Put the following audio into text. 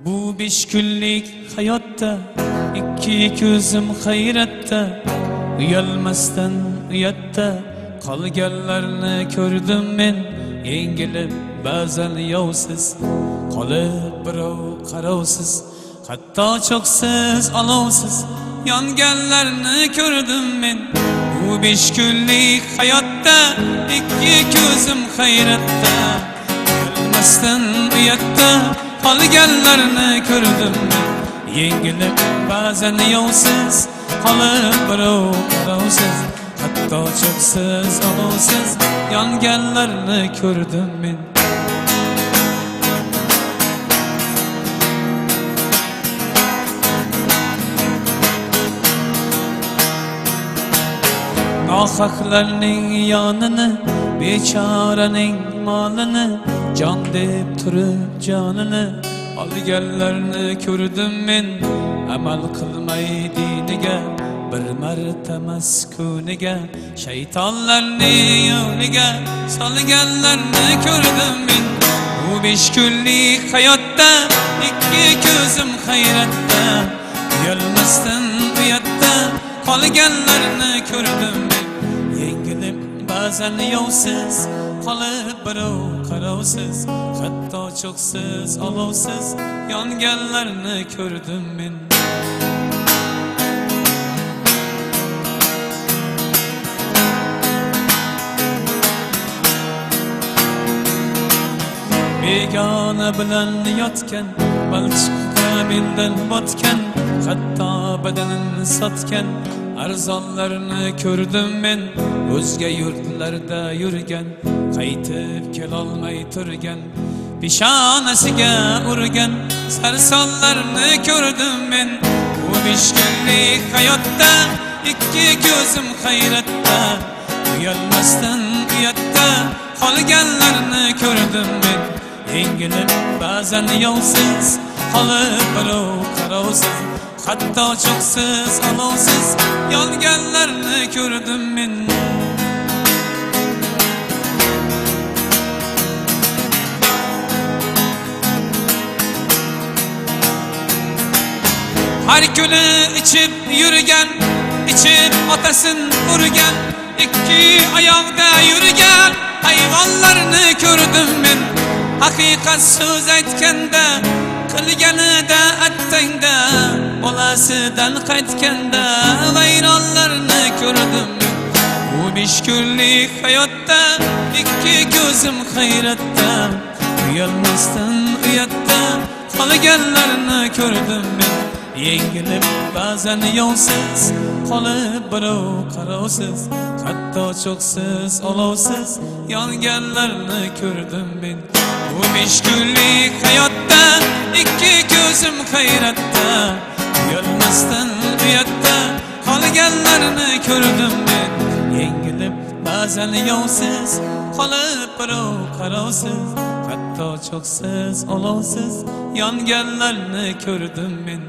Bu 5 kunlik hayotda ikki ko'zim hayratda, uyalmasdan uyatda qolganlarni ko'rdim men. Yengilib ba'zan yovsiz, qolib birov qarovsiz, hatto cho'qsiz olovsiz yonganlarni ko'rdim men. Bu 5 kunlik hayotda ikki ko'zim hayratda, uyalmasdan uyatda qolganlarni ko'rdim men. Yengilib ba'zan yovsiz, qolib birov qarovsiz, hatto cho'qsiz olovsiz yonganlarni ko'rdim men. Nohaqlarning yonini, bechoraning molini, jon deb turib jonini olganlarni ko'rdim men. Amal qilmay diniga, bir marta maskuniga, shaytonlarning yo'liga solganlarni ko'rdim men. Bu 5 kunlik hayotda ikki ko'zim hayratda, uyalmasdan uyatda qolganlarni ko'rdim men. Yengilib ba'zan yovsiz, qolib birov qarovsiz, hatto cho'qsiz olovsiz yonganlarni ko'rdim men. Begona bilan yotgan, balchiqqa beldan botgan, hatto badanini sotgan arzonlarni ko'rdim men. O'zga yurtlarda yurgan, qaytib kelolmay turgan, peshonasiga urgan sarsonlarni ko'rdim men. Bu 5 kunlik hayotda ikki ko'zim hayratda, uyalmasdan uyatda qolganlarni ko'rdim men. Yengilib ba'zan yovsiz, qolib birov qarovsiz, hatto cho'qsiz olovsiz yonganlarni ko'rdim men. Har kuni ichib yurgan, ichib otasin urgan, ikki oyoqda yurgan hayvonlarni ko'rdim men. Haqiqat so'z aytganda, qilganida attangda, bolasidan qaytganda vayronlarni ko'rdim men. Bu 5 kunlik hayotda ikki ko'zim hayratda, uyalmasdan uyatda qolganlarni ko'rdim men. Yengilib ba'zan yovsiz, qolib birov qarovsiz, hatto cho'qsiz olovsiz yonganlarni ko'rdim men. Bu 5 kunlik hayotda ikki ko'zim hayratda, uyalmasdan uyatda qolganlarni ko'rdim men. Yengilib ba'zan yovsiz, qolib birov qarovsiz, hatto cho'qsiz olovsiz yonganlarni ko'rdim men.